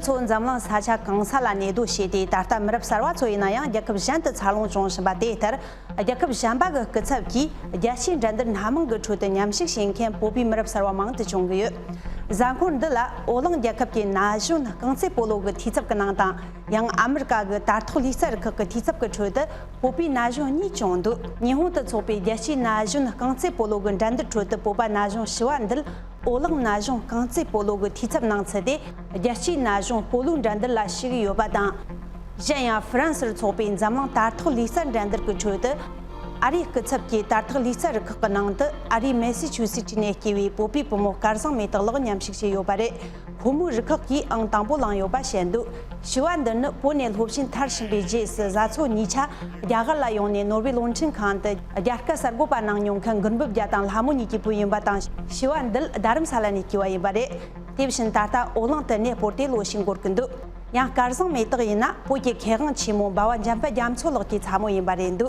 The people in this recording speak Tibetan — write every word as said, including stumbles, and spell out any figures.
ཚོ་འཛམ་གླིང་ས་ཆ་གང་ས་ལ་གནས་སྡོད་བྱས་ཏེ། ད་ལྟ་མི་རབས་གསར་བ་ཚོ་ཡིན་ན་ཡང་རྒྱལ་ཁབ་གཞན་དུ་འཚར་ལོངས་བྱུང་བཞིན་པ་དེ་ལྟར། རྒྱལ་ཁབ་གཞན་པ་གི་སྐུ་ཚབ་ཀྱིས་རྒྱལ་སྤྱིའི་འགྲན་བསྡུར་སྣ་མང་གི་ཁྲོད་དུ་མཉམ་ཞུགས་བྱེད་མཁན་བོད་པའི་མི་རབས་གསར་བ་མང་དུ་བྱུང་གི་ཡོད། གཟའ་འཁོར་འདི་ལ་ཨོ་གླིང་རྒྱལ་ཁབ་ཀྱི་ན་གཞོན་རྐང་རྩེད་སྤོ་ལོ་གི་འཐུས་ཚབ་ཀྱི་ནང་དང་། ཡང་ཨ་མི་རི་ཀ་གི་དར་ཐོག་ལུས་རྩལ་རུ་ཁག་གི་འཐུས་ཚབ་ཀྱི་ཁྲོད་དུ། བོད་པའི་ན་གཞོན་གཉིས་བྱུང་འདུག། ཉི་ཧོང་དུ་འཚོགས་པའི་རྒྱལ་སྤྱིའི་ན་གཞོན་རྐང་རྩེད་སྤོ་ལོ་གི་འགྲན་བསྡུར་ཁྲོད་དུ་བོད་པ་ན་གཞོན་བཞི་བ་འདི་ཨོ་གླིང་ན་གཞོན་རྐང་རྩེད་སྤོ་ལོ་གི་འཐུས་ཚབ་ནང་ཚུད་དེ། རྒྱལ་སྤྱིའི་ན་གཞོན་སྤོ་ལོའི་འགྲན་བསྡུར་ལ་ཞུགས་ཡོད་པ་དང་། གཞན་ཡང་ཧྥ་རན་སིར་འཚོགས་པའི་འཛམ་གླིང་དར་ཐོག་ལུས་རྩལ་འགྲན་བསྡུར་གྱི་ཁྲོད་དུ། ཨ་རིའི་སྐུ་ཚབ་ཀྱིས་དར་ཐོག་ལུས་རྩལ་རུ་ཁག་གི་ནང་དུ་ཨ་རིའི་མེ་སི་ཆུ་སི་ཊི་ནས་སྐྱེས་པའི་བོད་པའི་བུ་མོ་སྐལ་བཟང་མེ་སྟག་ལགས་མཉམ་ཞུགས་བྱས་ཡོད་པ་རེད། ཁོ་མོས་རུ་ཁག་གིས་ཨང་དང་པོ་བླངས་ཡོད་པ་བཤད་འདུག། བྱིས་པ་འདི་ནི་བོད་ནས་སློབ་ཆེན་མཐར་ཕྱིན་པའི་རྗེས་སུ་བཟའ་ཚོ་གཉིས་ཆ་རྒྱ་གར་ལ་ཡོང་ནས་ནོར་ཝེ་རླུང་འཕྲིན་ཁང་དུ་རྒྱ་སྐད་གསར་འགོད་པ་གནང་མྱོང་མཁན་མགོན་པོ་རྒྱལ་དང་ལྷ་མོ་གཉིས་ཀྱི་བུ་ཡིན་པ་དང་། བྱིས་པ་འདི་རྡ་རམ་ས་ལ་ནས་སྐྱེས་པ་ཡིན་པ་རེད། དེ་བཞིན་ད་ལྟ་ཨོ་གླིང་དུ་གནས་སྤོར་ཏེ་ལོ་ཞིག་འགོར་གྱི་འདུག། ཡང་སྐལ་བཟང་མེ་སྟག་ཡིན་ན་བོད་ཀྱི་མཁས་དབང་ཆེན་མོ་འབའ་བ་འཇམ་དཔལ་རྒྱ་མཚོ་ལགས་ཀྱི་ཚ་མོ་ཡིན་པ་རེད་འདུག།